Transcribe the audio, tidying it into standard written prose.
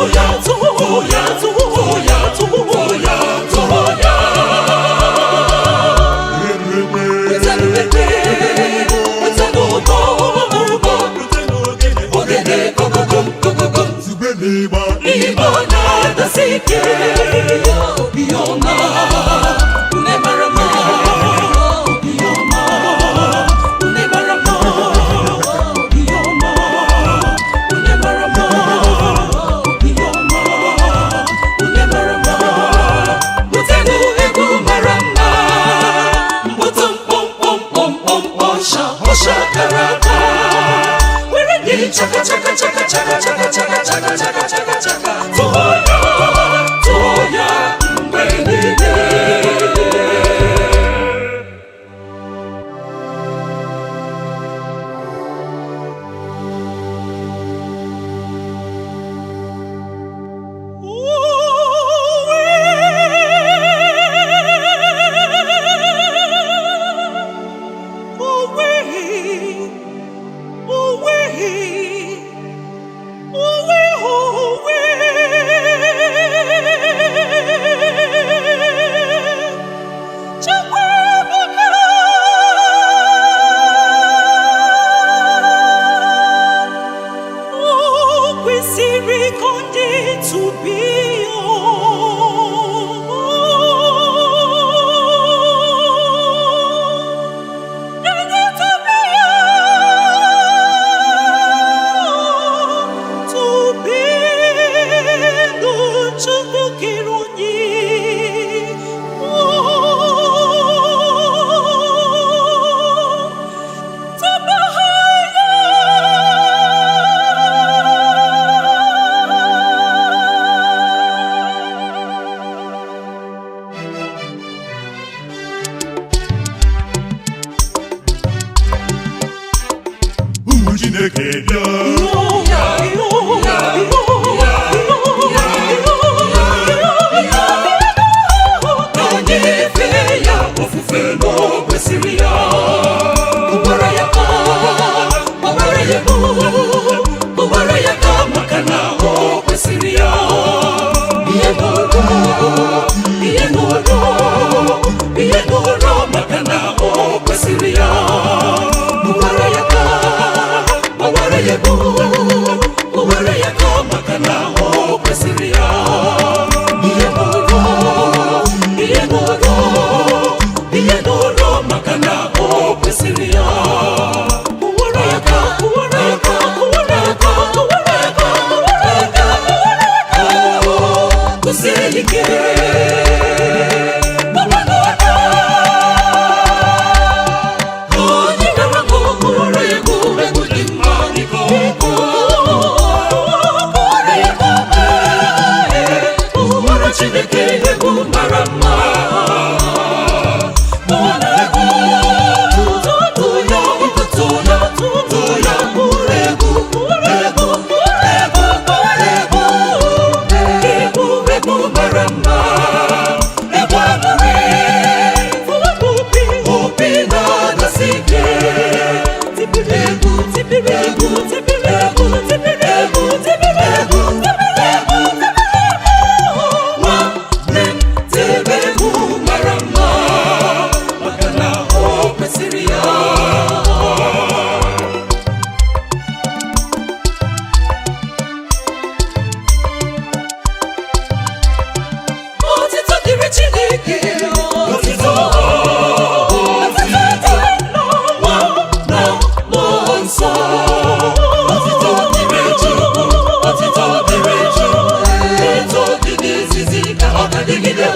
Tụọ ya, tụọ ya, tụọ ya, tụọ ya, tụọ ya. Wetanụ ekwe, wetanụ ụbọ, ụbọ, ogene kokokom kokokom. Igbo na-adasi ike, obiọma, une mara mma, obiọma, une mara mma, obiọma, une mara mma, obiọma, une mara mma. Butenụ egwu mara mma, mkpọtụ mkpọmkpọmkpọmkpọm, ọsha ọsha kara aka. Were gị chaka chaka chaka chaka chaka chaka chaka chaka chaka chaka. Tụọ ya, tụọ ya mgbe niile. To be. Ụmụ Chineke bịa. Ka anyị fee ya ofufe n'o kwesịrị ya. Kụwara ya aka, gbawara ya egwu, kụwara ya aka maka na o kwesịrị ya. Ihe n'ụrọ, ihe n'ụrọ, ihe n'ụrọ maka na o kwesịrị ya. Kụwara ya aka, gbawara ya egwu, kụwara ya aka maka na o kwesịrị ya. Ihe n'ụrọ, ihe n'ụrọ, ihe n'ụrọ maka na o kwesịrị ya. Kụwara ya aka, kụwara ya aka, kụwara ya aka, kụwara ya aka, kụwara ya aka, kụwara ya aka. Kwụsie ike. Gbawanụ aka. Onye gara mbụ kụwara ya egwu, egwu dị mma dịka ọkụ. Kụwara ya aka, kụwara Chineke egwu mara mma. Kụwara egwu, tụọ ya, tụọ ya, tụọ ya, kụrụ egwu, kụrụ egwu, kụrụ egwu, kụrụ egwu. Egwu, egwu mara mma, egwu aṅụrị, obi na-adasi ike. Tipiri egwu, tipiri egwu, tipiri egwu, tipiri egwu, tipiri egwu, tipiri egwu, tipiri egwu. Nwanne m, tebe egwu mara mma, maka na o kwesịrị ya. Otito dịrị Chineke, otito, otito dịrị Nwa na Mmụọ Nsọ. Otito dịrị Chukwu, otito dịrị Chukwu. Etu ọ dị n'izizi ka ọ ga-adịgide.